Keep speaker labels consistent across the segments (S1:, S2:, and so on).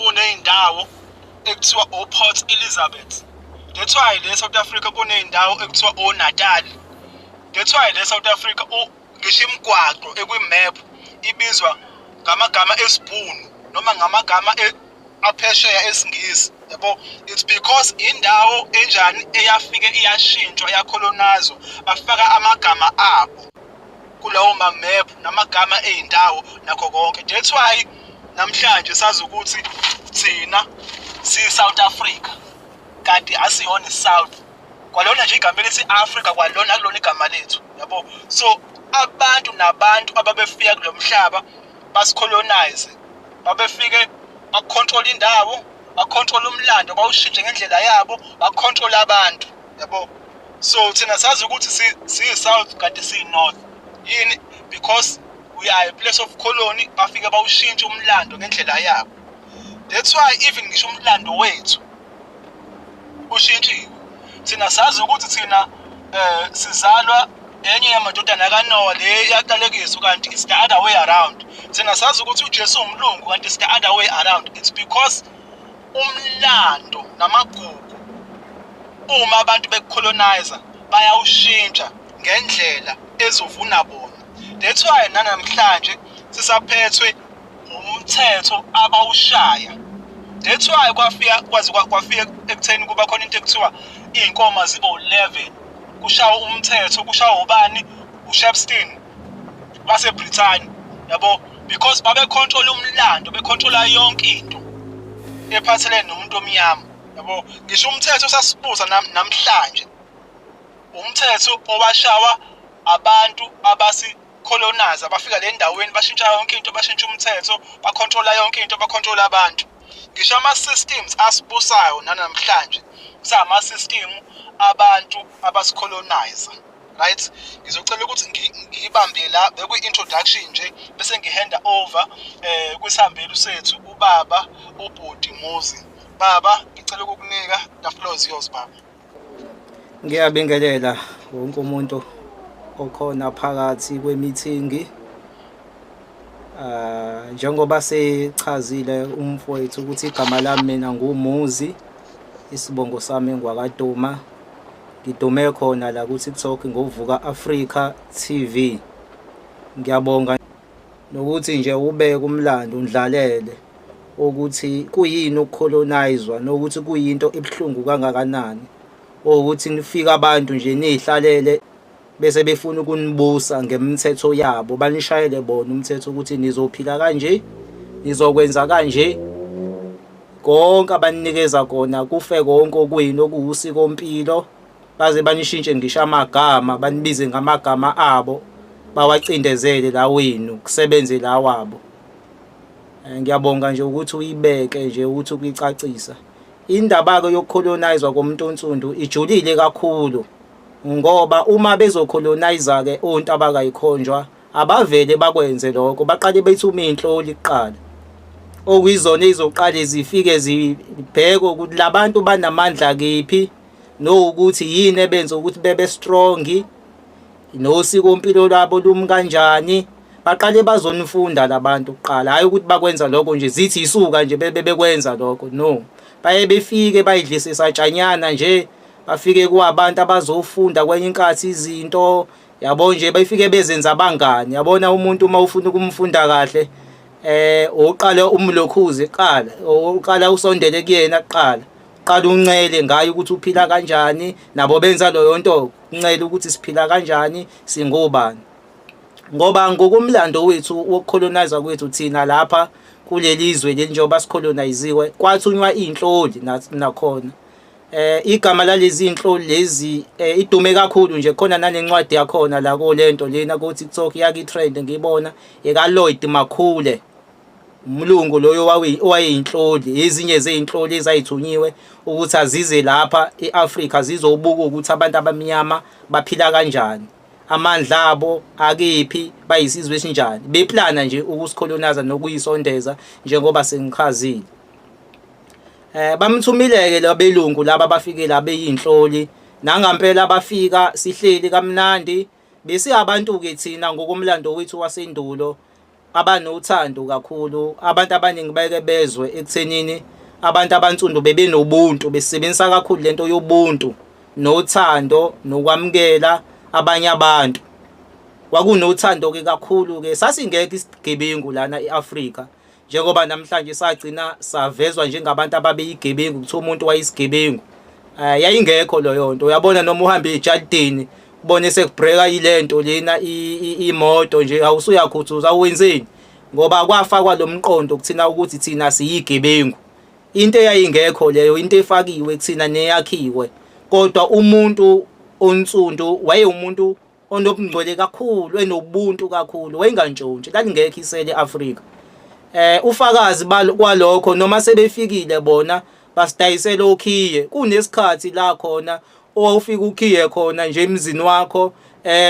S1: Kuney'ndawo ekuthiwa o-Port Elizabeth. That's why le South Africa kuney'ndawo ekuthiwa o-Natal. That's why le South Africa ngisho imigwaqo ekwi-map ibizwa ngamagama esiBhunu noma ngamagama aphesheya esiNgisi, yabo. It's because indawo enjani eyafike iyashintshwa, yakholonayizwa, bafaka amagama abo kulawo ma-map namagama ey'ndawo nakho konke. That's why namhlanje sazi ukuthi thina siyi-South Africa kanti asiyona i-South. Kwalona nje igama elithi Africa, kwalona akulona igama lethu, yabo. So abantu nabantu ababefika kulo mhlaba basi-colonize, babefike baku-control indawo, ba-control umlando, bawushintshe ngendlela yabo, ba-control abantu, yabo. So thina sazi ukuthi siyi-South kanti siyi-North. Yini? Because we are a place of colony, bafike bawushintshe umlando ngendlela yabo. That's why even ngisho umlando wethu ushintshiwe. Thina sazi ukuthi thina sizalwa enye yamadodana kaNoah le yaqalekiswa, kanti it's the other way around. Thina sazi ukuthi uJesu umlungu, kanti it's the other way around. It's because umlando namagugu uma abantu beku-colonize bayawushintsha ngendlela ezovuna bona. That's why nanamhlanje sisaphethwe umthetho abawushaya. That's why kwafika kwaze kwafika ekutheni kuba khona into ekuthiwa iy'nkomo zibe u-11, kushawa umthetho, kushawa ubani? UShepstone waseBrithani, yabo, because babe-control umlando, be-controla yonke into ephathelene nomuntu omnyama, yabo. Ngisho umthetho osasibusa namhlanje umthetho owashawa abantu abasi-colonize, abafika le ndaweni bashintsha yonke into, bashintsha umthetho, ba-controla yonke into, ba-controla abantu. Ngisho ama-systems asibusayo nanamhlanje kusama-system abantu abasi-colonize, right? Ngizocela ukuthi ngiyibambe la, bekuyi-introduction nje, bese ngi-handa over kwisihambeli sethu, ubaba uBhuti Muzi. Baba, ngicela ukukunika, the floor is yours, baba.
S2: Ngiyabingelela wonke umuntu okhona phakathi kwemithingi. Njengoba sechazile umfowethu ukuthi igama lami mina nguMuzi, isibongo sami ngwakaDuma. Ngidume khona la ku-TikTok ngoVuka Africa TV. Ngiyabonga nokuthi nje ubeke umlando undlalele ukuthi kuyini uku-colonizwa nokuthi kuyinto ebuhlungu kangakanani ukuthi nifike abantu nje nihlalele bese befuna ukunibusa ngemithetho yabo, banishayele bona umthetho ukuthi nizophila kanje, nizokwenza kanje. Konke abanikeza kona kufe konke okuyini okuwusikompilo, baze banishintshe ngisho amagama, banibize ngamagama abo, bawacindezele la wenu kusebenze la wabo. Ngiyabonga nje ukuthi uyibeke nje ukuthi ukuyicacisa indaba-ke yoku-colonizwa komuntu onsundu ijulile kakhulu, ngoba uma bezo-colonize-ke ontabakayikhonjwa abavele bakwenze lokho, baqale bethume iy'nhloli kuqala, okuyizona ey'zoqale zifike zibheke ukuthi labantu banamandla kephi, nokuthi yini ebenza ukuthi bebe strong, nosikompilo lwabo lumi kanjani. Baqale bazonifunda labantu kuqala, hhayi ukuthi bakwenza lokho nje zithi isuka nje bebe bekwenza lokho. No, baye befike bayidlise isatshanyana nje, bafike kuwabantu abazofunda kwenye inkathi izinto, yabo nje, befike bezenza abangani, yabona. Umuntu uma ufuna ukumfunda kahle, uqale umlokhuze kuqala, uqala usondele kuyena kuqala, qala uncele ngaye ukuthi uphila kanjani. Nabo benza leyo nto, uncele ukuthi siphila kanjani, singobani, ngoba ngokomlando wethu woku-colonize kwethu thina lapha kuleli zwe leli, njengoba si-coloniziwe, kwathunywa iy'nhloli nakhona. Igama lalezi inhloli lezi idume kakhulu nje khona, nanencwadi yakhona la ko lento lena ku TikTok yaki trend, ngibona eka Lloyd Makhule, umlungu loyo owayeyinhloli, ezinye zeyinhloli ezayithunyiwe ukuthi azize lapha eAfrika zizobuka ukuthi abantu abamnyama baphila kanjani, amandla abo akephi, bayisizwe esinjani, beplana nje ukusi-colonize nokuyisondeza njengoba sengichazile. Bamthumile-ke labelungu laba, bafike la beyinhloli, nangampela bafika sihleli kamnandi, bese abantu-ke thina ngokomlando wethu wasendulo. Abanothando kakhulu abantu abaningi bayeke bezwe ekuthenini abantu abansundu bebenobuntu besebenzisa kakhulu lento yobuntu nothando nokwamukela abanye abantu. Kwakunothando ke kakhulu ke, sasingekho isigebengu lana eAfrika njengoba namhlanje sagcina savezwa njengabantu ababeyigebengu, kuthiwa umuntu wayisigebengu. Yayingekho leyo nto. Uyabona noma uhamba ejalidini ubone sekubhreka ilento lena imoto nje, awusuyakhuthuza, awenzeni ngoba kwafakwa lo mqondo kuthina ukuthi thina siyigebengu. Into eyayingekho leyo, into efakiwe kuthina neyakhiwe. Kodwa umuntu onsundu wayewumuntu onobungcwele kakhulu, enobuntu kakhulu, wayengantshontshi, lalingekho isele e-Afrika. Ufakazi kwalokho noma sebefikile bona basidayisela okhiye, kunesikhathi la khona owawufika ukhiye khona nje emzini wakho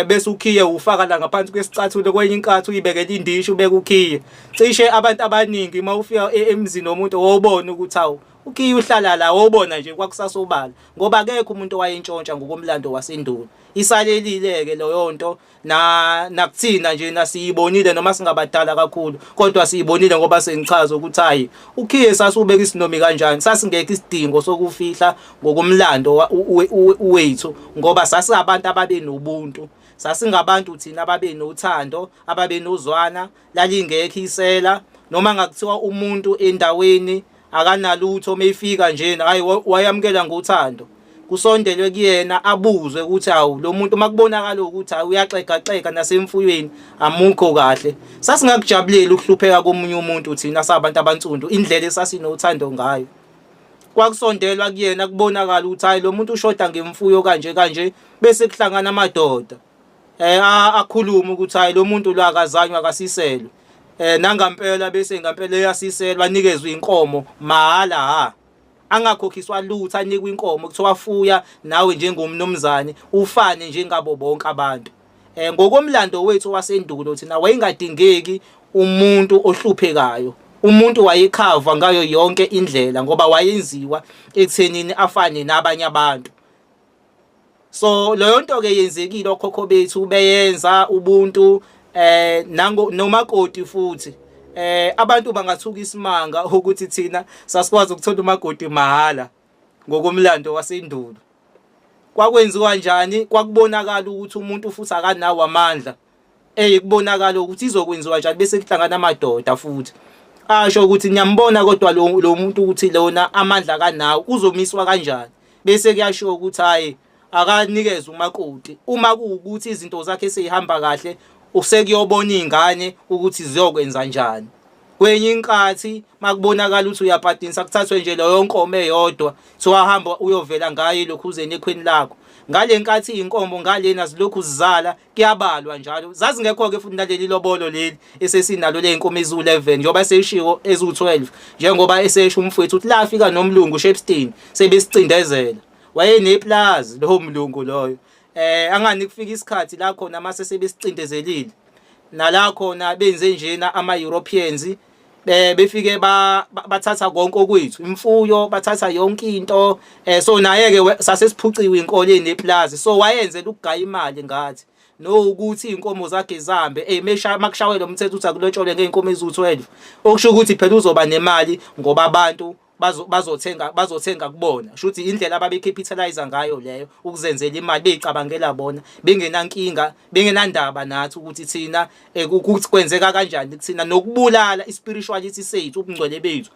S2: bese ukhiye ufaka la ngaphansi kwesicathulo, kwenye inkathi uyibekela indishi ubeke ukhiye. Cishe abantu abaningi uma ufika emzini womuntu wawubona ukuthi hawu ukhiye uhlala la, wawubona nje kwakusasobala ngoba akekho umuntu owayentshontsha ngokomlando wasendulo. Isalelile-ke leyo nto na nakuthina nje nasiyibonile noma singabadala kakhulu, kodwa siyibonile ngoba sengichaza ukuthi hayi ukhiye sasubeka isinomi kanjani, sasingekho isidingo sokufihla ngokomlando wethu ngoba sasingabantu ababenobuntu, sasingabantu thina ababenothando, ababenozwana, lalingekho isela. Noma ngakuthiwa umuntu endaweni akanalutho meyifika nje hayi wayamukela ngothando, kusondelwe kuyena abuzwe ukuthi hawu lo muntu makubonakala ukuthi hayi uyaxegaxega nasemfuyweni amukho kahle. Sasingakujabulela ukuhlupheka komunye umuntu thina sabantu abansundu, indlela esasinothando ngayo. Kwakusondelwa kuyena kubonakala ukuthi hayi lo muntu ushoda ngemfuyo kanje kanje, bese kuhlangana amadoda akhuluma ukuthi hayi lo muntu lo akazanywa akasiselwe. Nangampela bese ngampela eyasiselwa anikezwe inkomo mahhala, ha angakhokhiswa lutho, anikwe inkomo kuthiwa fuya nawe njengomnumzane ufane njengabo bonke abantu. Ngokomlando wethu wasendulo thina wayengadingeki umuntu ohluphekayo, umuntu wayekhavwa ngayo yonke indlela ngoba wayenziwa ekuthenini afane nabanye abantu. So leyo nto ke yenzekile, okhokho bethu beyenza ubuntu nango nomakoti futhi. Abantu bangathuka isimanga ukuthi thina sasikwazi ukuthola umakoti mahhala ngokomlando wasendulo. Kwakwenziwa kanjani? Kwakubonakala ukuthi umuntu futhi akanawo amandla, kubonakala ukuthi izokwenziwa njani, bese kuhlangana amadoda futhi asho ukuthi niyambona kodwa lo muntu ukuthi lona amandla akanawo, uzomiswa kanjani, bese kuyashiwo ukuthi hayi akanikeze umakoti uma kuwukuthi izinto zakhe seyihamba kahle, usekuyobona izingane ukuthi ziyokwenza njani. Kwenye inkathi makubonakala ukuthi uyapatinisa kuthathwe nje leyo nkomo eyodwa kuthiwa hamba uyovela ngayo elokhuzeni ekhweni lakho. Ngale nkathi iy'nkomo ngalena zilokhu zizala kuyabalwa njalo, zazingekho-ke futhi naleli lobolo leli esesinalo ley'nkomo eziwu-11 njengoba seshiwo eziwu-12, njengoba esesho umfowethu ukuthi lafika nomlungu Shepstone sebesicindezela, wayeneplazi lowo mlungu loyo. Angani kufika isikhathi la khona mase sebesicindezelile nala khona benze njena ama-Europeans befike bathatha konke okwethu, imfuyo, bathatha yonke into. So naye-ke sasesiphuciwe inkolo eneplazi, so wayenzela ukugaya imali ngathi nokuthi iy'nkomo zakhe zihambe. Makushawe lo mthetho ukuthi akulotsholwe ngey'nkomo eziwu-12, okusho ukuthi phela uzoba nemali ngoba abantu bazothenga kubona. Kusho ukuthi indlela ababe-capitalise ngayo leyo ukuzenzela imali, bey'cabangela bona, bengenankinga, bengenandaba nathi ukuthi thina ukuthi kwenzeka kanjani kuthina, nokubulala i-spirituality sethu, ubungcwele bethu.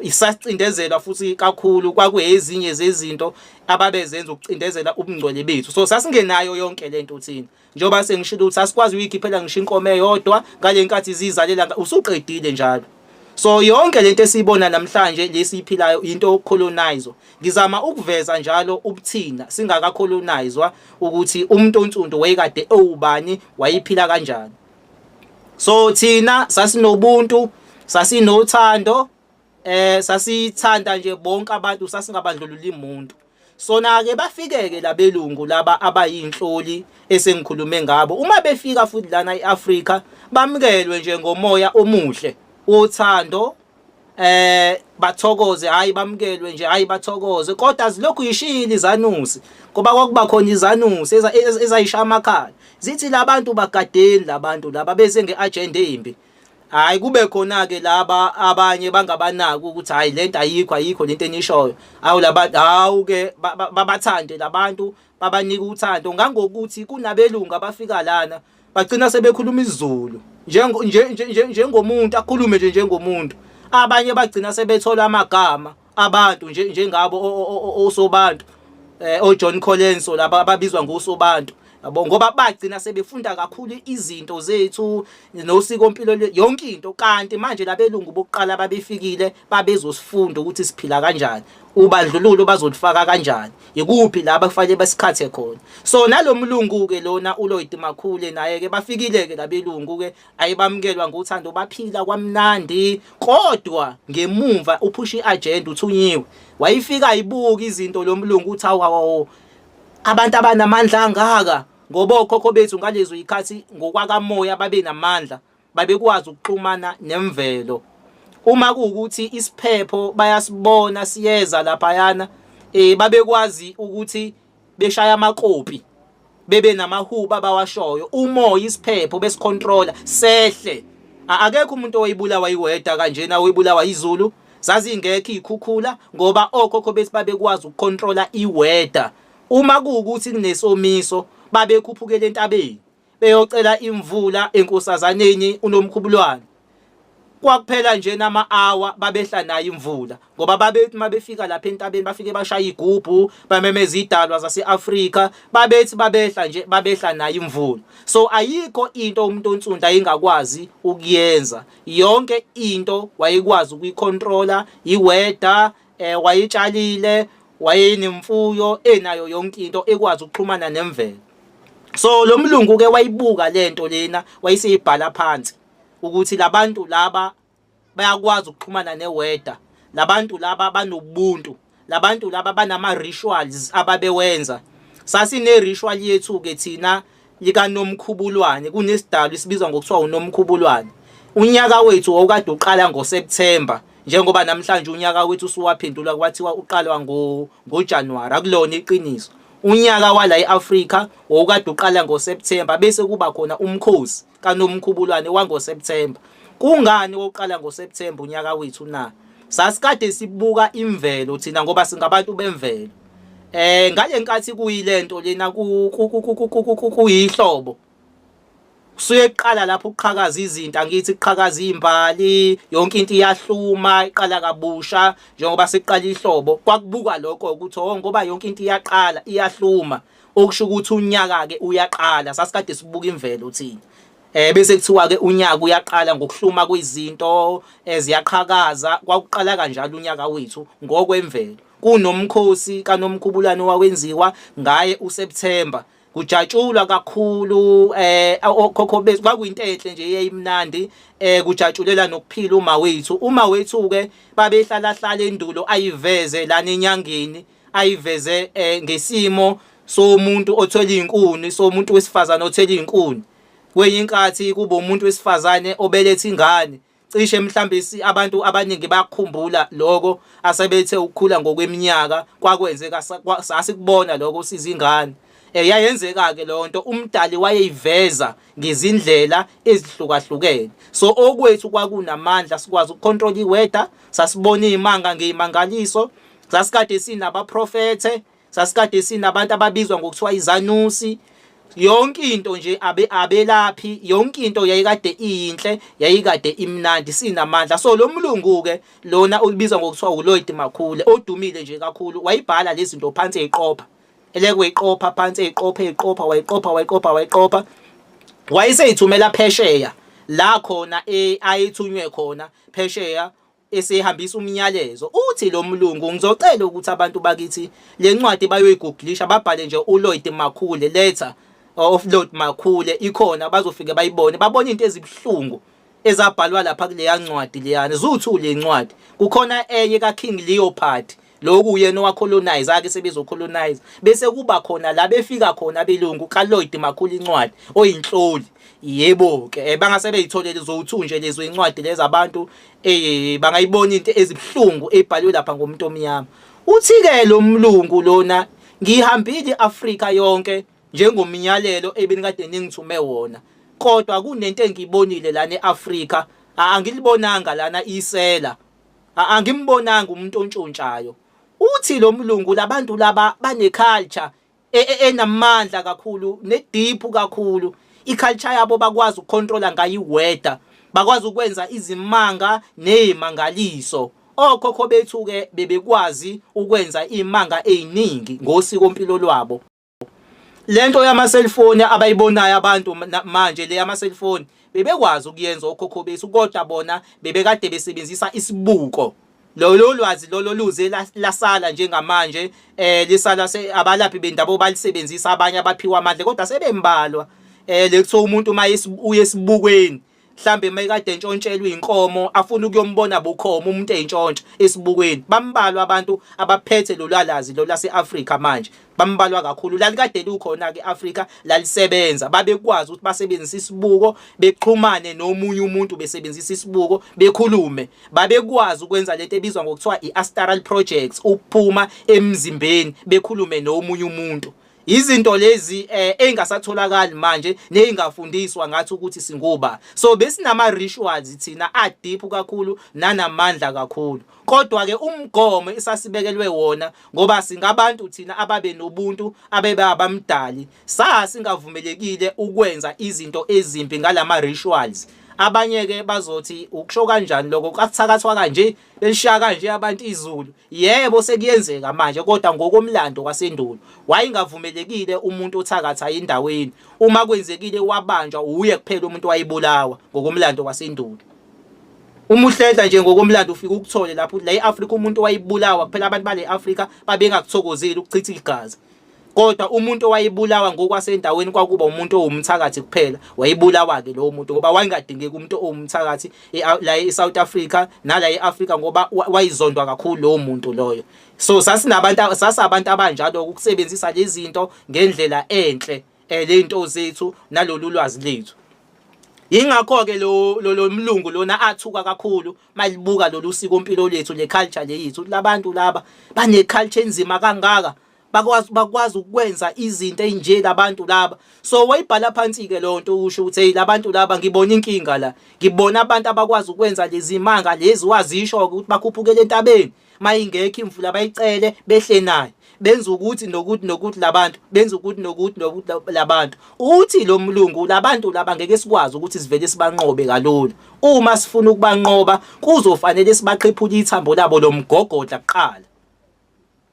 S2: Isasicindezelwa futhi kakhulu, kwakuyezinye zezinto ababezenza ukucindezela ubungcwele bethu. So sasingenayo yonke lento thina, njengoba sengishilo ukuthi asikwazi ukuyikhiphela ngisho inkomo eyodwa ngale nkathi zizalela, usuqedile njalo. So yonke lento esiyibona namhlanje lesiyiphilayo into yokucolonize. Ngizama ukuveza njalo ubuthina singakacolonizwa ukuthi umuntu onsundu wayekade ewubani, wayephila kanjani. So thina sasinobuntu, sasinothando, sasithanda nje bonke abantu, sasingabandlululi umuntu. Sona ke bafikeke labelungu laba abayinhloli esengikhulume ngabo, uma befika futhi lana eAfrika bamukelwe nje ngomoya omuhle wothando, bathokoze, hayi bamukelwe nje, hayi bathokoze, kodwa zilokhu yishilo izanusi, ngoba kwakuba khona izanusi ezayishaya amakhala zithi labantu bagadeni, labantu laba beze ngeagenda embi. Hayi kube khona ke laba abanye bangabanaki ukuthi hayi lento ayikho ayikho lento enishoyo. Awu laba hawu ke babathande labantu babanika uthando ngangokuthi kunabelungu abafika lana bagcina sebekhuluma isiZulu njengo njengomuntu akhulume nje njengomuntu. Abanye bagcina sebethola amagama abantu nje njengabo osobantu oJohn Colenso laba ababizwa ngosobantu yabo ngoba bagcina sebefunda kakhulu izinto zethu nosikompilo yonke into kanti manje labelungu bokuqala babefikile babezosifunda ukuthi siphila kanjani ubandlululo bazolifaka kanjani ikuphi la bakufanele basikhathe khona so nalomlungu ke lona uLloyd Makhule naye ke bafikile ke labelungu ke ayebamukelwa ngothando baphila kwamnandi kodwa ngemumva uphusha iagenda uthunyiwe wayifika ayibuka izinto lomlungu uthi awu awu abantu abanamandla angaka ngoba okhokho bethu ngalezo ikhathi ngokwakamoya babenamandla babekwazi ukuxhumana nemvelo uma kuwukuthi isiphepho bayasibona siyeza laphayana eh babekwazi ukuthi beshaya amakopi bebe namahubo abawashoyo umoya isiphepho besicontrola sehle akekho umuntu owayibulawa iweda kanjena oyibulawa izulu zazingekho izikhukhula ngoba okhokho bethi babekwazi ukucontrola iweda uma kuwukuthi kunesomiso babekhuphukela entabeni beyocela imvula enkosazaneni uNomkhubulwane. Kwakuphela nje nama-hour babehla nayo imvula ngoba babethi uma befika lapha entabeni bafike bashaya igubhu bamemeza idalwa zase-Afrika babethi babehla nje babehla nayo imvula. So ayikho into umuntu onsundu ayengakwazi ukuyenza yonke into wayekwazi ukuyicontrola iweather wayetshalile wayenemfuyo enayo yonke into ekwazi ukuxhumana nemvelo. So lo mlungu ke wayibuka lento lena wayeseyibhala phansi ukuthi labantu laba bayakwazi ukuxhumana neweather labantu laba banobuntu labantu laba banama rituals ababewenza sasine ritual yethu ke thina likaNomkhubulwane kunesidalwa esibizwa ngokuthiwa uNomkhubulwane unyaka wethu wawukade uqala ngoSeptember njengoba namhlanje unyaka wethu usuwaphendulwa kwathiwa uqalwa ngoJanuary akulona iqiniso unyaka wala eAfrika wawukade uqala ngoSeptember bese kuba khona umkhosi kaNomkhubulwane wangoSeptember kungani woqala ngoSeptember unyaka wethu na sasikade sibuka imvelo thina ngoba singabantu bemvelo ngale nkathi kuyilento lena kuyihlobo kusuye kuqala lapho ukuqhakaza izinto angithi kuqhakaza izimbali yonke into iyahluma iqala kabusha njengoba siqala ihlobo kwakubuka lokho ukuthi oh ngoba yonke into iyaqala iyahluma okusho ukuthi unyaka ke uyaqala sasikade sibuka imvelo thina bese kuthiwa ke unyaka uyaqala ngokuhluma kwezinto eziyaqhakaza kwakuqala kanjalo unyaka wethu ngokwemvelo kunomkhosi kaNomkhubulwane owawenziwa ngaye uSeptember kujatshulwa kakhulu okhokho bethu kwakuyinto enhle nje eyayimnandi kujatshulela nokuphila uma wethu uma wethu ke babehlala hlala endulo ayiveze lana enyangeni ayiveze ngesimo somuntu othwele izinkuni somuntu wesifazane othwele izinkuni kwenye inkathi kuba umuntu wesifazane obeletha ingane cishe mhlambe abantu abaningi bayakukhumbula lokho asebethe ukukhula ngokweminyaka kwakwenzeka sasikubona lokho sizingane yayenzeka ke lonto umdali wayeyiveza ngezindlela ezihlukahlukene so okwethu kwakunamandla sikwazi ukucontrol iweather sasibona izimanga ngezimangaliso sasikade sinabaprofethe sasikade sinabantu ababizwa ngokuthiwa izanusi yonke into nje abelaphi yonke into yayikade iyinhle yayikade imnandi sinamandla so lo mlungu ke lona olibizwa ngokuthiwa uLloyd Makhule odumile nje kakhulu wayibhala lezi zinto phansi eyiqopha eleke wayiqopha phansi eyiqopha eyiqopha wayiqopha wayiqopha wayiqopha wayeseyithumela phesheya la khona ayethunywe khona phesheya esehambisa umyalezo uthi lo mlungu ngizocela ukuthi abantu bakithi le ncwadi bayoyigugulisha babhale nje uLloyd Makhule letter of Lloyd Makhule ikhona bazofike bayibone babone into ezibuhlungu ezabhalwa lapha kuleya ncwadi leyana zuthu le ncwadi kukhona enye ka King Leopold lokhu uyena owacolonize ake sebezocolonize bese kuba khona la befika khona abelungu kaLloyd Makhulu incwadi oyinhloli yebo ke bangase beyitholele zowu2 nje lezo incwadi lezi abantu bangayibona into ezibuhlungu ebhaliwe lapha ngomuntu omnyama uthi ke lo mlungu lona ngihambile iAfrika yonke njengomnyalelo ebenikade ningithume wona kodwa kunento engiyibonile lana eAfrika. Angilibonanga lana isela, angimbonanga umuntu ontshontshayo. Uthi lo mlungu labantu laba bane culture enamandla kakhulu ne-deep kakhulu. I-culture yabo bakwazi ukucontrola ngayo i-weather, bakwazi ukwenza izimanga nezimangaliso. Okhokho bethu ke bebekwazi ukwenza imanga eziningi ngosikompilo lwabo. Lento yama cellphone abayibonayo abantu manje, le yama cellphone bebekwazi ukuyenza okhokho bethu, kodwa bona bebekade besebenzisa isibuko. Lolo lwazi lolo luze lasala njengamanje, lisala abalaphi bendabuko balisebenzisa, abanye abaphiwa amandla, kodwa sebembalwa. Lekuthiwa umuntu uma uye esibukweni, mhlambe mayikade entshontshelwa inkomo, afuna ukuyombona bukhoma umuntu eyintshontsha esibukweni. Bambalwa abantu abaphethe lolwalazi lo lase-Afrika manje, bambalwa kakhulu. Lalikade lukhona ke Afrika, lalisebenza, babekwazi ukuthi basebenzise isibuko bexhumane nomunye umuntu, besebenzisa isibuko bekhulume. Babekwazi ukwenza lento ebizwa ngokuthiwa i-astral projects, ukuphuma emzimbeni bekhulume nomunye umuntu. Izinto lezi engasatholakali manje nezingafundiswa ngathi ukuthi singoba. So besinama rituals thina a deep kakhulu nanamandla kakhulu. Kodwa ke umgomo esasibekelwe wona, ngoba singabantu thina ababe nobuntu, abebabamdali, sasingavumelekile ukwenza izinto ezimbi ngalama rituals. Abanye ke bazothi ukusho kanjani lokho, kathakathwa kanje, belishaya kanje abantu izulu. Yebo, sekuyenzeka manje, kodwa ngokomlando wasendulo wayengavumelekile umuntu othakatha endaweni. Uma kwenzekile wabanjwa, uye kuphela umuntu wayebulawa ngokomlando wasendulo. Uma uhlehla nje ngokomlando ufika ukuthole lapho la eAfrika umuntu wayebulawa kuphela. Abantu bale Afrika babengakuthokozeli ukuchitha igazi, kodwa umuntu owayebulawa ngokwasendaweni kwakuba umuntu owumthakathi kuphela. Wayebulawa ke lowo muntu ngoba wayengadingeki umuntu owumthakathi la eSouth Africa nala eAfrika, ngoba wayizondwa kakhulu lowo muntu loyo. So sasinabantu, sasabantu abanjalo ukusebenzisa lezi zinto ngendlela enhle, lento zethu nalolu lwazi lethu. Ingakho ke lo mlungu lona athuka kakhulu malibuka lolu siko mpilo lethu, le culture leyethu. Labantu laba bane culture enzima kangaka, bakwazi ukwenza izinto ezinje labantu laba. So wayibhala phansi ke lonto, usho ukuthi hey, labantu laba ngibona inkinga la, ngibona abantu abakwazi ukwenza lezi manga lezi. Wazisho ukuthi bakhuphukele entabeni, mayingekho imvula bayicele, behle nayo, benza ukuthi nokuthi nokuthi labantu, benza ukuthi nokuthi nokuthi labantu. Uthi lo mlungu labantu laba ngeke sikwazi ukuthi sivele sibanqobe kalula. Uma sifuna ukubanqoba kuzofanele sibaqhiphule ithambo labo lomgogodla kuqala.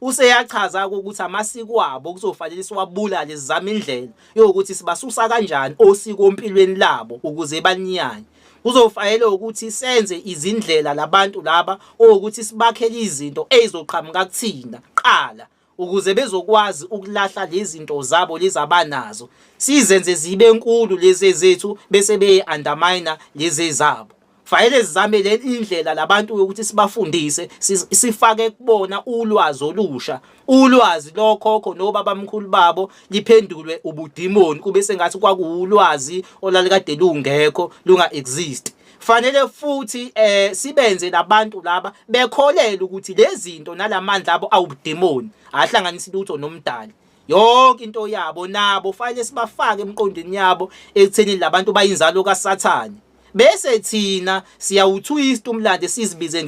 S2: Useyachaza ukuthi amasiko abo kuzofanele siwabulale, sizame indlela yokuthi sibasusa kanjani osiko empilweni labo ukuze banyanye. Kuzofanele ukuthi senze izindlela labantu laba ukuthi sibakhele izinto ezizoqhamuka kuthina qala, ukuze bezokwazi ukulahla lezi zinto zabo lezi abanazo, sizenze zibe nkulu lezi zethu, bese beye undermine lezi zabo. Fanele sizame le indlela labantu ukuthi sibafundise, sifake kubona ulwazi olusha, ulwazi lokhokho nobabamkhulu babo liphendulwe ubudimoni, kube sengathi kwakuwulwazi olalikade lungekho, lunga exist. Fanele futhi sibenze labantu laba bekholele ukuthi lezi zinto nalamandla abo awubudimoni, ahlanganisa lutho nomdali. Yonke into yabo nabo fanele sibafake emqondweni yabo ekutheni labantu bayinzalo kaSathane, bese thina siyawutwist umlando, sizibize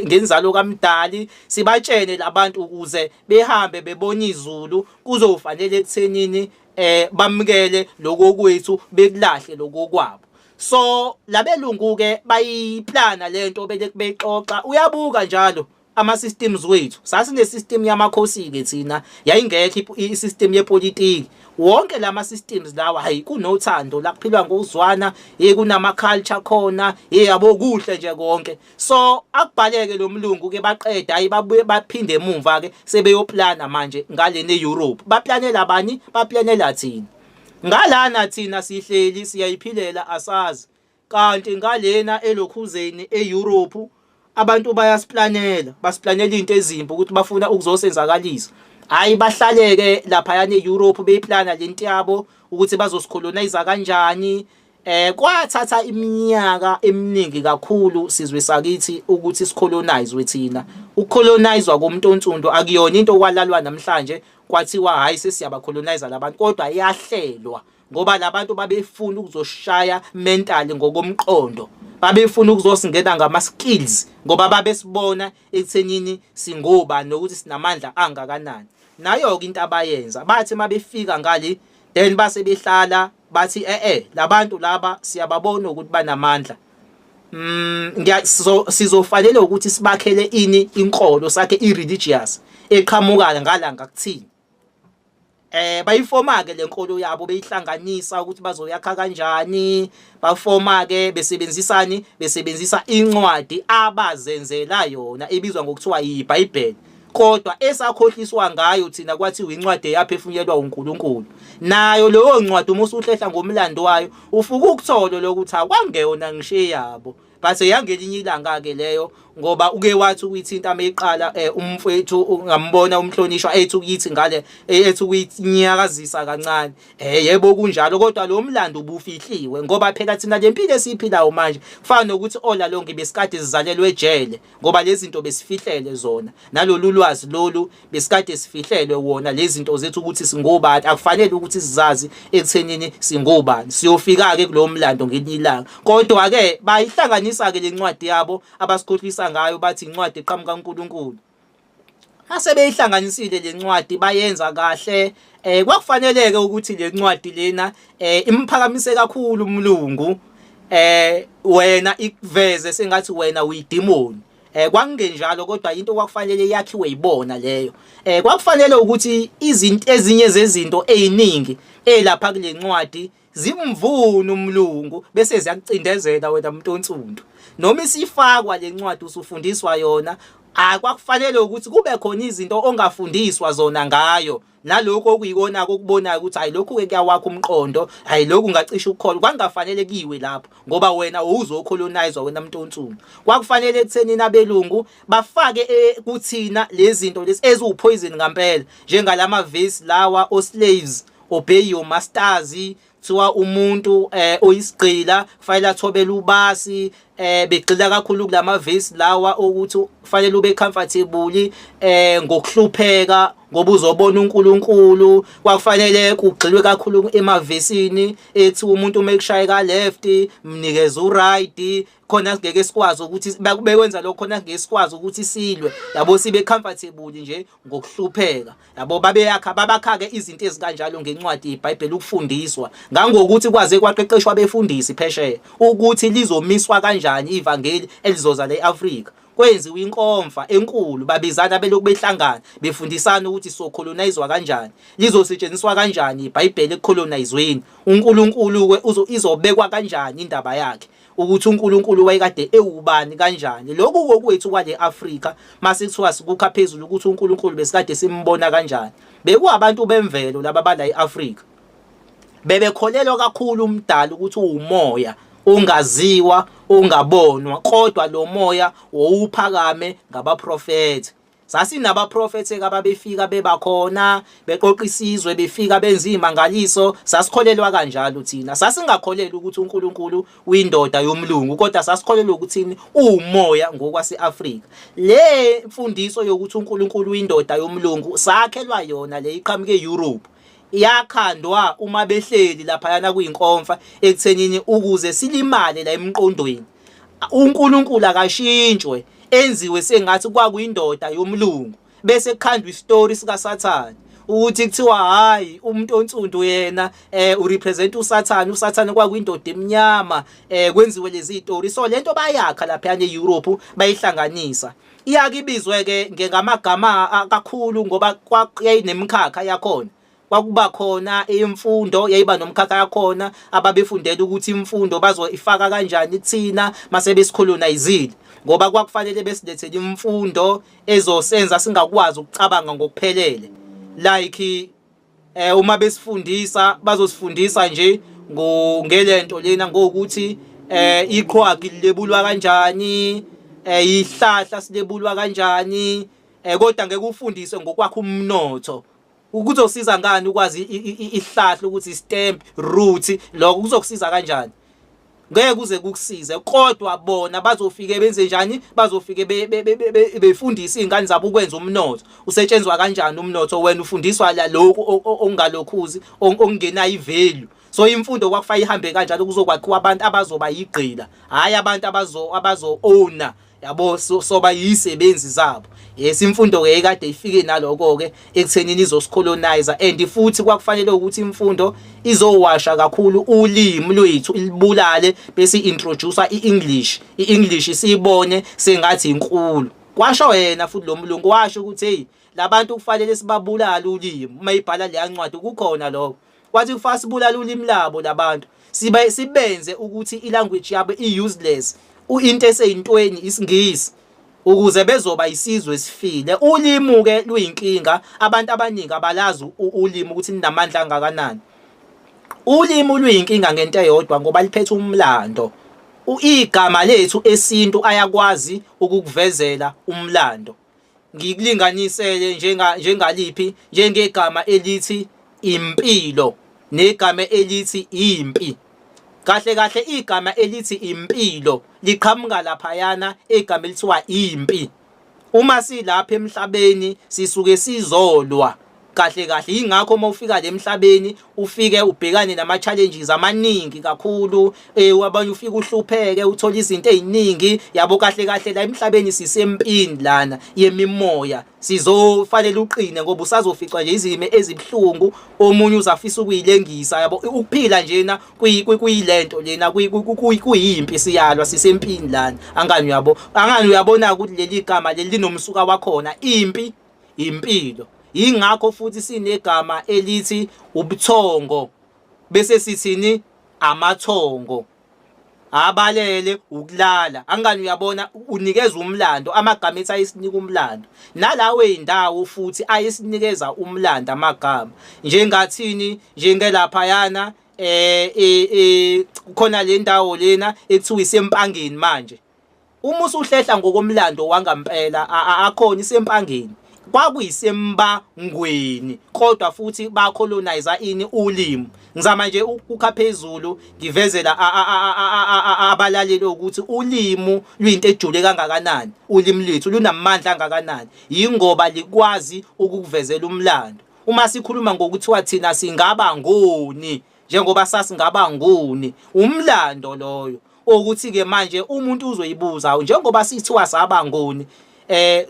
S2: ngenzalo kaMdali. Sibatshene labantu ukuze behambe bebona izulu. Kuzofanele ekuthenini bamukele lokho kwethu, bekulahle lokho kwabo. So labelungu ke bayiplana lento bele bexoxa. Uyabuka njalo ama systems wethu, sasine system yamakhosi ke thina, yayingekho i-system yepolitiki. Wonke lama systems lawa, hayi, kunothando la, kuphilwa ngokuzwana, hey, kunama culture khona, hey, yabo, kuhle nje konke. So akubhaleke lo mlungu ke, baqeda, hayi, babuye baphinde emumva ke sebeyoplana manje ngale ne-Europe. Baplanela bani? Baplanela thina. Ngalana thina sihleli siyayiphilela, asazi kanti ngalena elokhuzeni eEurope abantu bayasiplanela, basiplanela izinto ezimbi ukuthi bafuna ukuzosenzakalisa. Hayi, bahlaleke lapha e-Europe beyiplana lento yabo ukuthi bazosicolonize kanjani. Kwathatha iminyaka eminingi kakhulu, sizwe sakithi, ukuthi sicolonize thina. Ukucolonizwa komuntu onsundu akuyona into okwalalwa namhlanje kwathiwa hayi, sesiyaba colonize labantu, kodwa yahlelwa. Ngoba labantu babefuna ukuzoshaya mentally, ngokomqondo babefuna ukuzosingena ngama skills, ngoba babesibona ekuthenini singobani nokuthi sinamandla angakanani. Nayo-ke into abayenza, bathi mabefika ngale, then base behlala bathi labantu laba siyababona ukuthi banamandla. Ngiya sizofanele ukuthi sibakhele ini inkolo, sakhe i-religious eqhamuka ngala ngakuthini. Bayifoma ke lenkolo yabo, beyihlanganisa ukuthi bazoyakha kanjani. Bafoma ke besebenzisani, besebenzisa incwadi abazenzela yona ebizwa ngokuthiwa yiBhayibheli, kodwa esakhohliswa ngayo thina kwathiwa incwadi eyaphefumulelwa uNkulunkulu. Nayo leyo ncwadi, uma usuhlehla ngomlando wayo, ufuka ukuthola lokuthi akwangeyona ngisho eyabo, but yangelinye ilanga ke leyo, ngoba uke wathi ukuyithinta meyiqala umfowethu, ungambona umhlonishwa ethi ukuyithi ngale, ethi ukuyinyakazisa kancane. Yebo, kunjalo, kodwa lo mlando ubufihliwe, ngoba phela thina lempilo esiyiphilayo manje kufana nokuthi ola lonke besikade sizalelwe ejele, ngoba lezi zinto besifihlele zona, nalolu lwazi lolu besikade sifihlelwe wona. Lezi zinto zethu ukuthi singobani, akufanele ukuthi sizazi ekuthenini singobani. Siyofika ke kulowo mlando ngelinye ilanga. Kodwa ke bayihlanganisa ke lencwadi yabo abasikhohlisa ngayo, bathi incwadi eqhamuka kuNkulunkulu. Mase beyihlanganisile lencwadi, bayenza kahle. Kwakufaneleke ukuthi lencwadi lena imphakamise kakhulu umlungu, wena ikuveze sengathi wena uyidemoni. Kwakungenjalo, kodwa into kwakufanele yakhiwe yibona leyo. Kwakufanele ukuthi izinto, ezinye zezinto eziningi elapha kule ncwadi zimvuna umlungu, bese ziyakucindezela wena umuntu onsundu. Noma isifakwa lencwadi, usufundiswa yona, akwakufanele ukuthi kube khona izinto ongafundiswa zona ngayo, nalokho okuyikona okubonayo ukuthi hayi, lokhu ke kuyawakha umqondo, hayi, lokhu ungacisha ukukholwa. Kwangafanele kiwe lapho, ngoba wena uzocolonize, wena muntu onsundu. Kwakufanele ekuthenini abelungu bafake kuthina lezi zinto lezi eziwupoison ngempela, njengalama verse lawa o slaves obey your masters, kuthiwa umuntu oyisigqila kufanele athobele ubasi. Begxila kakhulu kulama verse lawa ukuthi kufanele ube comfortable ngokuhlupheka ngoba uzobona uNkulunkulu. Kwakufanele kugxilwe kakhulu emavesini ethi umuntu uma ekushaya ka left, mnikeze uright, khona ngeke sikwazi ukuthi bekwenza lokho, khona ngeke sikwazi ukuthi silwe, yabo, sibe comfortable nje ngokuhlupheka, yabo. Babeyakha, babakha ke izinto ezikanjalo ngencwadi iBhayibheli, ukufundiswa ngangokuthi kwaze kwaqeqeshwa abefundisi phesheya ukuthi lizomiswa kanjani ivangeli elizoza le-Afrika. Kwenziwa inkomfa enkulu, babizana, belokhu behlangana befundisana ukuthi socolonizwa kanjani, lizosetshenziswa kanjani iBhayibheli ekucolonizweni, uNkulunkulu ke izobekwa kanjani indaba yakhe, ukuthi uNkulunkulu wayekade ewubani kanjani. Lokhu kokwethu kwale Afrika, mase kuthiwa sikukha phezulu ukuthi uNkulunkulu besikade simbona kanjani. Bekuwabantu bemvelo laba bala eAfrika, bebekholelwa kakhulu umdali ukuthi uwumoya ongaziwa, ongabonwa, kodwa lo moya wowuphakame ngabaprofethi. Sasinabaprofethi ababefika beba khona beqoqa isizwe, befika benza imangaliso. Sasikholelwa kanjalo thina. Sasingakholelwa ukuthi uNkulunkulu uyindoda yomlungu, kodwa sasikholelwa ukuthi uwumoya ngokwase-Afrika. Le mfundiso yokuthi uNkulunkulu uyindoda yomlungu sakhelwa yona le, iqhamuke eEurope, yakhandwa uma behleli laphayana kuyinkomfa ekuthenini ukuze silimale la emqondweni. UNkulunkulu akashintshwe, enziwe sengathi kwakuyindoda yomlungu, bese kukhandwa isitori sikaSathane ukuthi kuthiwa hayi, umuntu onsundu yena urepresent uSathane, uSathane kwakuyindoda emnyama. Kwenziwe lezi zitori. So lento bayakha lapha eEurope, bayihlanganisa, iyake ibizwe ke ngamagama kakhulu, ngoba yayinemkhakha yakhona. Kwakuba khona imfundo, yayiba nomkhakha yakhona ababefundela ukuthi imfundo bazoyifaka kanjani kuthina mase besicolonizile, ngoba kwakufanele besilethele imfundo ezosenza singakwazi ukucabanga ngokuphelele. Like uma besifundisa, bazosifundisa nje ngelento lena ngokuthi iqhwagi lilebulwa kanjani, ihlahla silebulwa kanjani, kodwa ngeke ufundiswe ngokwakha umnotho. Kuzosiza ngani ukwazi ihlahla ukuthi stem root? Lokho kuzokusiza kanjani? Ngeke kuze kukusize. Kodwa bona bazofike benze njani? Bazofike befundise izingane zabo ukwenza umnotho, usetshenzwa kanjani umnotho. Wena ufundiswa la lokhu ongalokhuzi, okungenayo ivalue. So imfundo kwakufanele ihambe kanjalo, kuzokwakhiwa abantu abazoba yigqila, hhayi abantu abazo owner, yabo, soba yisebenzi zabo. Yes, imfundo ke kade ifike naloko ke ekuthenini izosicolonize, and futhi kwakufanele ukuthi imfundo izowasha kakhulu ulimi lwethu, ilibulale, bese introduce iEnglish. IEnglish siyibone sengathi inkulu. Kwasho yena futhi lo mlungu, washo ukuthi hey, labantu kufanele sibabulale ulimi. Uma ibhala leya ncwadi kukhona lokho, wathi kufanele sibulale ulimi labo labantu, sibe sibenze ukuthi ilanguage yabo i-useless, into eseyintweni isiNgisi, ukuze bezoba isizwe esifile. Ulimi ke luyinkinga, abantu abaningi abalazi ulimi ukuthi linamandla angakanani. Ulimi luyinkinga ngento eyodwa, ngoba liphethe umlando. Igama lethu esintu ayakwazi ukukuvezela umlando. Ngikulinganisele njengaliphi, njengegama elithi impilo negama elithi impi. Kahle kahle igama elithi impilo liqhamuka laphayana egama elithiwa impi. Uma silapha emhlabeni sisuke sizolwa kahle kahle, yingakho uma ufika le emhlabeni ufike ubhekane nama challenges amaningi kakhulu. Abanye ufike uhlupheke, uthola izinto eziningi, yabo. Kahle kahle la emhlabeni sisempini lana yemimoya, sizofanele uqine ngoba usazoficwa nje izimo ezibhlungu, omunye uzafisa ukuyilengisa, yabo. Ukuphila njena kuyilento lena, kuyimpi, siyalwa, sisempini lana, angani uyabo, angani uyabona ukuthi leli gama leli linomsuka wakhona, impi, impilo. Yingakho futhi sinegama elithi ubuthongo, bese sithini? Amathongo abalele ukulala, angani uyabona. Unikeza umlando amagama ethi ayisinika umlando, nalawo eyindawo futhi ayisinikeza umlando amagama. Njengathini? Njengelaphayana kukhona le ndawo lena ekuthiwa iseMpangeni. Manje uma usuhlehla ngokomlando wangampela akhona, iseMpangeni kwakuyisembangweni, kodwa futhi bacolonize ini? Ulimi. Ngizama nje ukukha phezulu, ngivezela abalaleli ukuthi ulimi luyinto ejule kangakanani, ulimi lwethu lunamandla kangakanani, yingoba likwazi ukukuvezela umlando. Uma sikhuluma ngokuthiwa thina singaba ngoni, njengoba sasingaba nguni, umlando loyo ukuthi-ke manje umuntu uzoyibuza, njengoba sithiwa saba ngoni,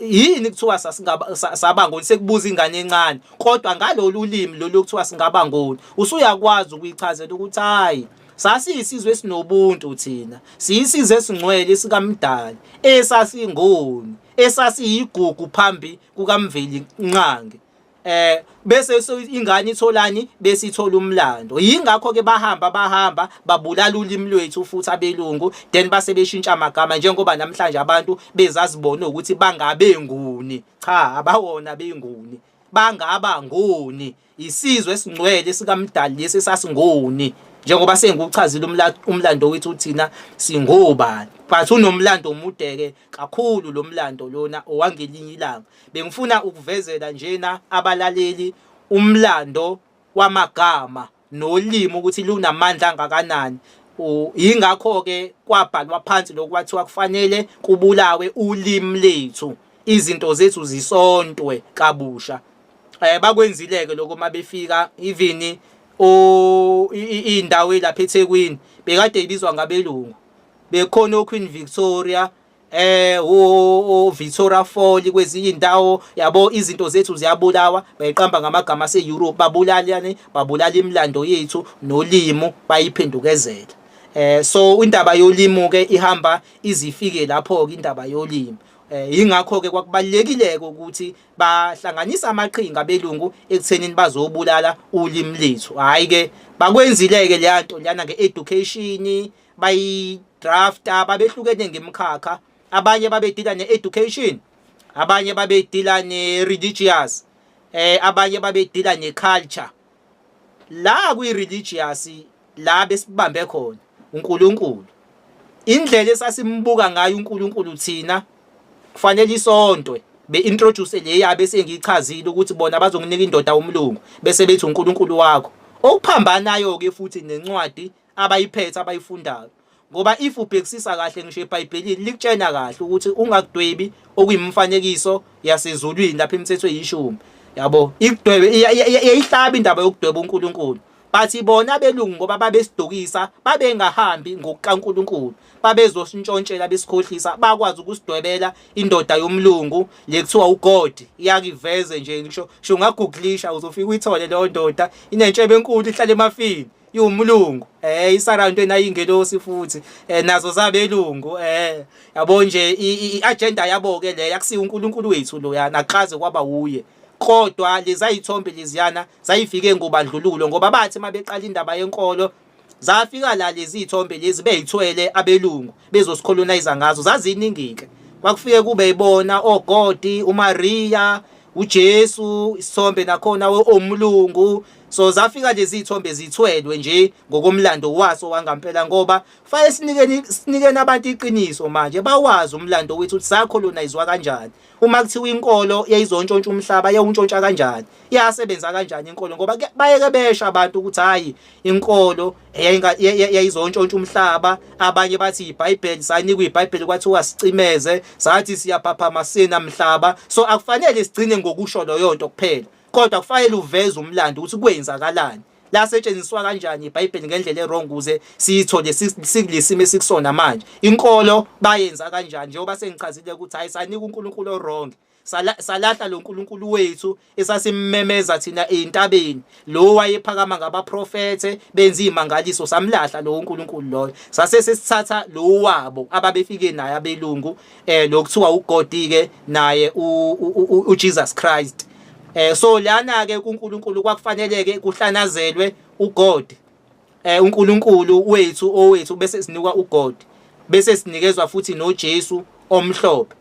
S2: yini kuthiwa sasingaba saba ngoni? Sekubuza ingane encane, kodwa ngalolu limi lolu kuthiwa singaba ngoni, usuyakwazi ukuyichazela ukuthi hayi, sasiyisizwe esinobuntu thina, siyisizwe esingcwele sikaMdali, esasingoni, esasiyigugu phambi kukaMveli Nqangi. Bese ingane itholani? Bese ithola umlando. Yingakho ke bahamba bahamba babulala ulimi lwethu futhi abelungu, then base beshintsha amagama, njengoba namhlanje abantu bezazibona ukuthi bangabenguni. Cha, abawona benguni, bangaba ngoni. Isizwe esingcwele sikaMdali lesi sasingoni, njengoba sengikuchazile umlando wethu, thina singobani. But unomlando omude-ke kakhulu lo mlando lona, owangelinye ilanga. Bengifuna ukuvezela njena abalaleli umlando wamagama nolimi ukuthi lunamandla angakanani. Yingakho-ke kwabhalwa phansi lokhu, kwathiwa kufanele kubulawe ulimi lethu, izinto zethu zisontwe kabusha. Bakwenzile-ke lokho uma befika. Even iy'ndawo ey'lapha eThekwini bekade ibizwa ngabelungu, bekhona oQueen Victoria, o Victoria Fall kwezinye indawo, yabo. Izinto zethu ziyabulawa, bayiqamba ngamagama ase-Europe, babulalane, babulala imilando yethu nolimi, bayiphendukezela. So indaba yolimi ke ihamba izifike lapho ke indaba yolimi. Ingakho ke kwakubalekile ukuthi bahlanganisa amaqhinga abelungu ekuthenini bazobulala ulimi lethu. Hayi ke, bakwenzile ke leya nto lana nge-education, bayidrafta, babehlukene ngemkhakha. Abanye babedila ne-education, abanye babedila ne-religious, abanye babedila ne-culture. La kwi-religious la besibambe khona uNkulunkulu, indlela esasimbuka ngayo uNkulunkulu thina kufanele isontwe, be-introduce le yabe sengiyichazile ukuthi bona bazokunika indoda umlungu, bese bethi uNkulunkulu wakho, okuphambanayo-ke futhi nencwadi abayiphethe abayifundayo. Ngoba if ubhekisisa kahle, ngisho eBhayibhelini likutshena kahle ukuthi ungakudwebi okuyimifanekiso yasezulwini lapha, imithetho eyishumi, yabo. Ikudwebe, iyayihlaba indaba yokudweba uNkulunkulu. But bona abelungu ngoba babesidukisa, babengahambi ngokukaNkulunkulu, babezosintshontshela besikhohlisa, bakwazi ukusidwebela indoda yomlungu le kuthiwa uGod. Iyakiveze nje, ngisho sho ungagooglisha uzofika uyithole leyo ndoda, inentshebe enkulu, ihlala emafini, iwumlungu, isarantwe nayingelosi futhi, nazo zabelungu, yabo nje i-agenda yabo ke le, akusiyo uNkulunkulu wethu loyana, akaze kwaba wuye. Kodwa lezayithombe leziyana zayifike ngobandlululo, ngoba bathi mabeqala indaba yenkolo zafika la lezi ithombe lezi beyithwele abelungu bezosicolonize ngazo, zaziningi ke. Kwakufike kube ibona oGod, uMaria, uJesu, isithombe nakhona omlungu. So zafika lezi ithombe zithwelwe nje ngokomlando waso wangampela, ngoba fanele sinikeni abantu iqiniso manje, bawazi umlando wethu ukuthi sacolonizwa kanjani. Uma kuthiwa inkolo yayizontshontsha umhlaba, yawuntshontsha kanjani, yasebenza kanjani inkolo, ngoba bayeke besho abantu ukuthi hayi inkolo yayizontshontsha umhlaba. Abanye bathi iBhayibheli, sanikwa iBhayibheli kwathiwa sicimeze, sathi siyaphaphama sina mhlaba. So akufanele sigcine ngokusho leyo nto kuphela, kodwa kufanele uveze umlando ukuthi kwenzakalani, lasetshenziswa kanjani iBhayibheli ngendlela e-wrong ukuze siyithole sikulesimo esikusona manje. Inkolo bayenza kanjani, njengoba sengichazile ukuthi hayi sanika uNkulunkulu o-wrong, salahla lo nkulunkulu wethu esasimmemeza thina ey'ntabeni, lo wayephakama ngabaprofethe benza iy'mangaliso, samlahla lowo nkulunkulu loyo, sase sesithatha lo wabo ababefike naye abelungu, lo kuthiwa uGod-ke naye uJesus Christ. So lana ke kuNkulunkulu kwakufaneleke kuhlanazelwe uGod, uNkulunkulu wethu owethu, bese sinikwa uGod, bese sinikezwa futhi noJesu omhlophe.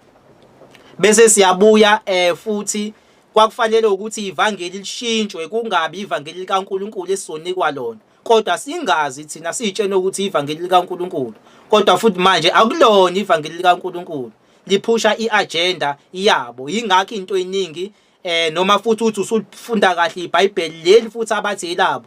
S2: Bese siyabuya futhi kwakufanele ukuthi ivangeli lishintshwe, kungabi ivangeli likaNkulunkulu esizonikwa lona, kodwa singazi thina sitshene ukuthi ivangeli likaNkulunkulu, kodwa futhi manje akulona ivangeli likaNkulunkulu, liphusha iagenda yabo. Yingakho into eningi noma futhi uthi usufunda kahle iBhayibheli leli futhi abathi yilabo,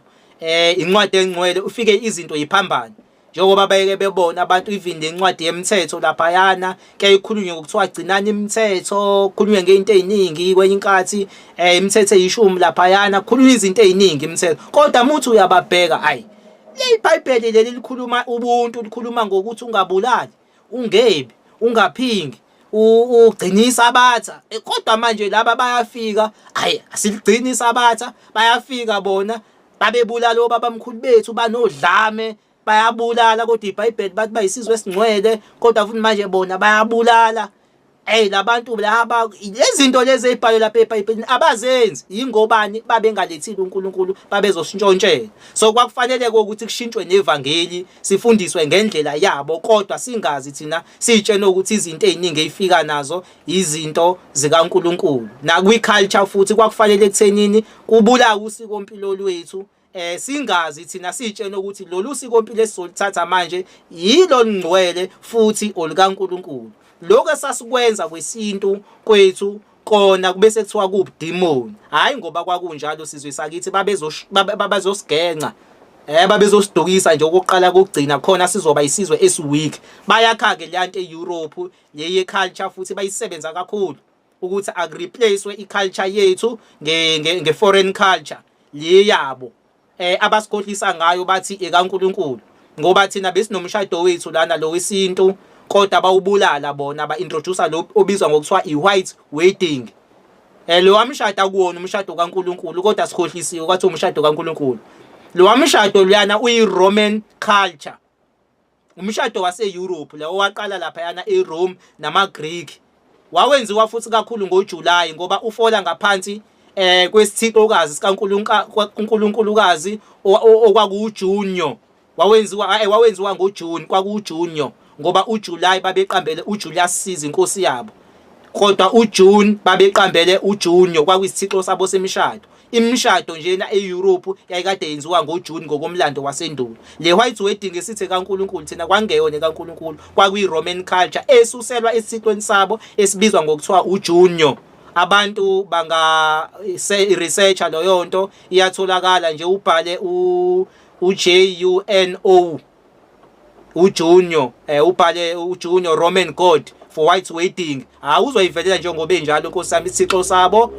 S2: incwadi engcwele, ufike izinto yiphambana, njengoba bayeke bebona abantu. Even lencwadi yemithetho laphayana kuyaye kukhulunywe ngokuthiwa gcinani imithetho, kukhulunywe ngey'nto ey'ningi. Kwenye inkathi imithetho eyishumi laphayana, kukhulunywa izinto ey'ningi imithetho, kodwa muthi uyababheka, hayi leli Bhayibheli leli likhuluma ubuntu, likhuluma ngokuthi ungabulali, ungebi, ungaphingi, ugcina isabatha. Kodwa manje laba bayafika, hayi asiligcini isabatha, bayafika bona babebulala obabamkhulu bethu, banodlame, bayabulala, kodwa iBhayibheli bathi bayisizwe esingcwele, kodwa futhi manje bona bayabulala. Hey, labantu laba izinto lezi ezibhalwe lapha eBhayibhelini abazenzi, yingobani babengalethile uNkulunkulu, babezoshintshontshela. So kwakufanele ukuthi kushintshwe nevangeli, sifundiswe ngendlela yabo, kodwa singazi thina sitshene ukuthi izinto eziningi ezifika nazo izinto zikaNkulunkulu. Nakwi culture futhi kwakufanele ekuthenini kubulawe usikompilo lwethu, singazi thina sitshene ukuthi lolu sikompilo esizolithatha manje yilo ngcwele futhi olukaNkulunkulu. Lokho esasikwenza kwesintu kwethu kona kubese kuthiwa kuwubudimoni. Hhayi, ngoba kwakunjalo sizwe sakithi, babezosigenca, babezosidukisa nje okokuqala kokugcina, khona sizoba isizwe esiweak. Bayakha-ke leya nto e-Europe le ye-culture, futhi bayisebenza kakhulu ukuthi akureplacewe i-culture yethu nge-foreign culture le yabo, abasikhohlisa ngayo bathi ekaNkulunkulu, ngoba thina besinomshado wethu lana lo wesintu, kodwa bawubulala bona, ba-introduce lo obizwa ngokuthiwa i-white wedding. Lo wamshado akuwona umshado kaNkulunkulu, kodwa sikhohlisiwe kwathi umshado kaNkulunkulu. Lo wamshado luyana uyi-Roman culture, umshado wase-Europe la owaqala laphayana eRome namaGreek, wawenziwa futhi kakhulu ngoJuly, ngoba ufola ngaphansi kwesithixokazi sikaNkulunkulukazi okwakuJunio. Wawenziwa ngoJune, kwakuJunio, ngoba uJuly babeqambele uJulius Caesar inkosi yabo, kodwa uJune babeqambele uJunio, kwakuyisithixo sabo semishado. Imishado njena eEurope yayikade yenziwa ngoJune ngokomlando wasendulo. Le white wedding esithe kaNkulunkulu thina kwangeyona kaNkulunkulu, kwakuyi-Roman culture esuselwa esithixweni sabo esibizwa ngokuthiwa uJunio. Abantu banga researcha leyo nto, iyatholakala nje, ubhale u-J U N O, uJunio, ubhale uJunio Roman God for white wedding, hawu uzoyivelela njengoba enjalo Nkosi yami isithixo sabo,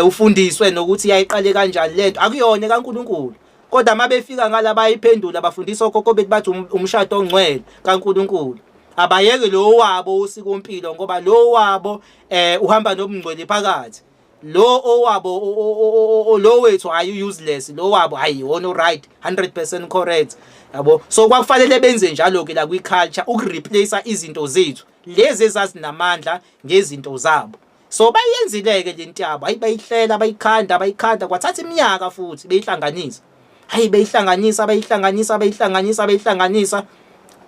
S2: ufundiswe nokuthi yayiqale kanjani lento, akuyona kaNkulunkulu. Kodwa uma befika ngala bayiphendula, bafundisa okhokho bethu, bathi umshado ongcwele kaNkulunkulu. Abayeke lo wabo usikompilo, ngoba lo wabo uhamba nobungcwele phakathi. Lo owabo, lo wethu, hayi, useless. Lo wabo, hayi, iwona right, 100% correct, yabo. So kwakufanele benze njalo ke la kwi culture, ukureplace izinto zethu lezi ezazinamandla ngezinto zabo. So bayenzile-ke le nto yabo, hayi, bayihlela, bayikhanda, bayikhanda, kwathatha iminyaka futhi beyihlanganisa, hayi, beyihlanganisa, bayihlanganisa, bayihlanganisa, bayihlanganisa.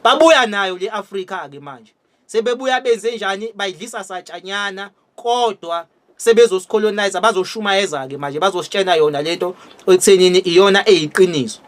S2: Babuya nayo le Afrika-ke manje. Sebebuya benze njani? Bayidlisa satshanyana, kodwa sebezosicolonize, bazoshumayeza-ke manje, bazositshena yona lento ekuthenini iyona eyiqiniso.